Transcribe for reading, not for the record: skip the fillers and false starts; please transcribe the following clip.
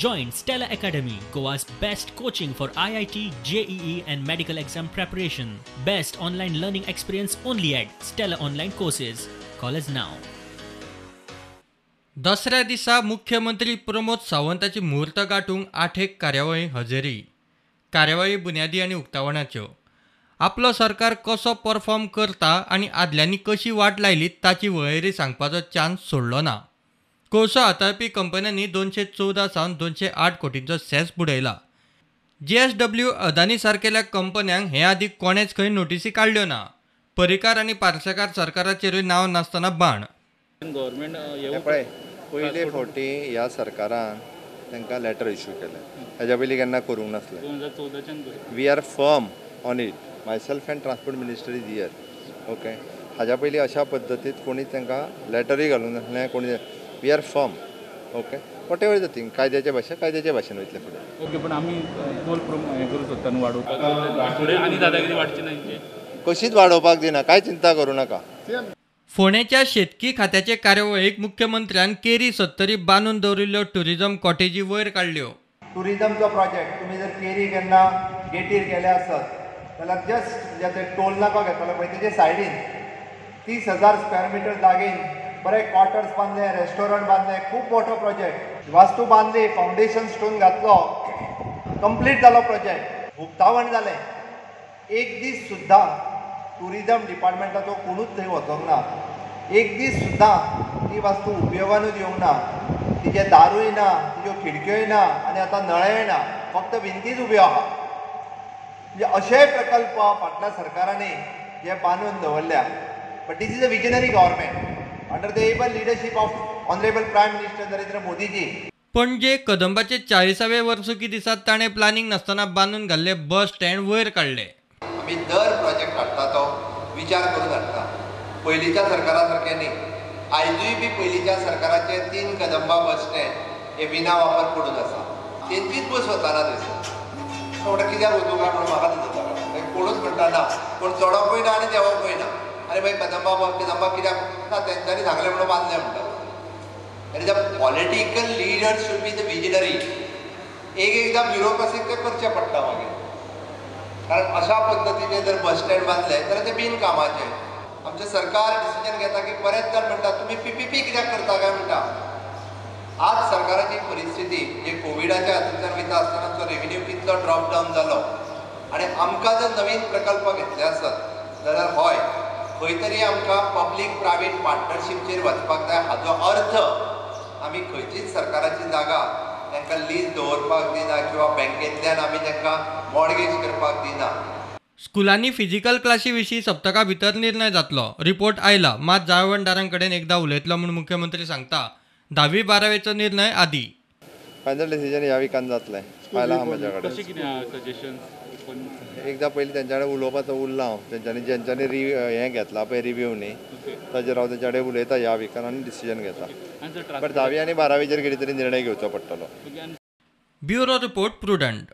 Join Stella Academy, Goa's best coaching for IIT, JEE and medical exam preparation. Best online learning experience only at Stella Online Courses. Call us now. दसऱ्या दिसा मुख्यमंत्री प्रमोद सावंताची म्हूर्त गांठूंक 8 कार्यावळी हजेरी. कार्यावळी बुन्यादी आनी उक्तावणाच्यो. आपलो सरकार कसो परफॉर्म करता आनी आदल्यांनी कशी वाट लायली ताची वळेरी सांगपाचो चान्स सोडलो ना. कोळसो हाताळपी कंपन्यांनी 214 सावन 208 कोटींचो सेस बुडयला. JSW Adani सारकेल्या कंपन्यांक हे आदीं कोणेच खंय नोटीसी काडल्यो ना. पर्रीकार आनी पार्सेकार सरकाराचेरूय नांव नासतना बाण. गव्हर्मेंट पळय पयले फावटी ह्या सरकारान तांकां लेटर इश्यू केलें, हेज्या पयलीं केन्ना करूंक नासलें. 2014च्यान we are firm on it, myself and transport minister is here. Okay, हाज्या पयलीं अशा पद्दतीत कोणी तांकां लेटरूय घालूंक नासलें कोणी. We are firm. Okay, whatever the thing, कायद्याच्या भाशेन वयतले फुडें. ओके, पण आमी टोल हें करूं सोदता न्हू वाडोवपाक फुडें आनी दादागिरी वाडची ना हेंची, कशीच वाडोवपाक दिना, कांय चिंता करूं नाका. फोंडेच्या शेतकी खात्याचे कार्यावळीक मुख्यमंत्र्यान केरी सत्तरी बांदून दवरिल्ल्यो टुरिझम कॉटेजी वयर काडल्यो. टुरिझमचो प्रोजेक्ट तुमी जर केरी केन्ना गेटीर गेले आसत जाल्यार जस्ट म्हणजे ते टोल नाका घेतलो पळय तेजे सायडीन 30,000 स्क्वेअर मिटर जागेन बरे क्वॉर्टर्स बांदले, रेस्टॉरंट बांदले, खूब मोठो प्रोजेक्ट. वास्तू बांदली, फावंडेशन स्टोन घातलो, कंप्लीट जालो प्रोजेक्ट, उक्तावण जालें. एक दीस सुद्दां टुरिझम डिपार्टमेंटाचो कोणूच थंय वचोंक ना, एक दीस सुद्दां ती वास्तू उपयोगानूच येवंक ना. तिचें दारूय ना, तिच्यो खिडक्योय ना आनी आतां नळेय ना, फक्त भिंतीच उब्यो आहा. म्हणजे अशेय प्रकल्प फाटल्या सरकारांनी जे बांदून दवरल्या. But this is a visionary government under the able leadership of honourable prime minister Narendra Modiji. Panaji कदंबाचे 40वे वर्सुकी दिसा ताणें प्लानिंग नासतना बांदून घाल्ले बस स्टँड वयर काडले. आमी दर प्रोजेक्ट हाडटा तो विचार करून हाडटा, पयलींच्या सरकारा सारकें न्ही. आयजूय बी पयलींच्या सरकाराचे 3 कदंबा बस स्टँड हे विना वापर पडून आसा, तेंचीच बस वताना थंयसर. म्हणटा कित्याक वचूं काय म्हणून म्हाका दिसता, कोणूच म्हणटा ना, कोण चडोवपूय ना आनी देंवपूय ना. आनी मागीर कदंबा कदंबा कित्याक ना तेंच्यांनी सांगलें म्हणून बांदलें म्हणटा. आनी the political leader should be the visionary. एक एकदां ब्युरोक्रेसीक तें करचें पडटा मागीर, कारण अशा पद्दतीचे जर बस स्टँड बांदले जाल्यार ते बिनकामाचें. आमचें सरकार डिसिजन घेता की बरेच जाण म्हणटा तुमी PPP कित्याक करता काय म्हणटा. आज सरकाराची परिस्थिती जे कोविडाच्या हातूंतल्यान वयता आसतना आमचो रेविन्यू कितलो ड्रॉप डावन जालो आनी आमकां जर नवीन प्रकल्प घेतले आसत जाल्यार हय खंय तरी आमकां पब्लीक प्रायवेट पार्टनरशीपचेर वचपाक जाय. हाजो अर्थ आमी खंयचीच सरकाराची जागा तांकां लीज दवरपाक दिना किंवा बँकेंतल्यान आमी तांकां मॉर्गेज करपाक दिना. स्कुलांनी फिजिकल क्लासी विशीं सप्तका भितर निर्णय जातलो, रिपोर्ट आयला, मात जाळवणदारां कडेन एकदां उलयतलो म्हूण मुख्यमंत्री सांगता. 10वी 12वेचो निर्णय आदी. फायनल डिसिजन ह्या विकान जातलें, फायलां आहा म्हज्या कडेन. सजेशन एकदां पयलीं तेंच्या कडेन उलोवपाचो उरला हांव, तेंच्यांनी जेंच्यांनी हें घेतला पळय रिव्यू न्ही, ताजेर हांव तेंच्या कडेन उलयता ह्या विकान आनी डिसिजन घेता. बट 10वी आनी 12वीचेर कितें तरी निर्णय घेवचो पडटलो. Bureau report, Prudent.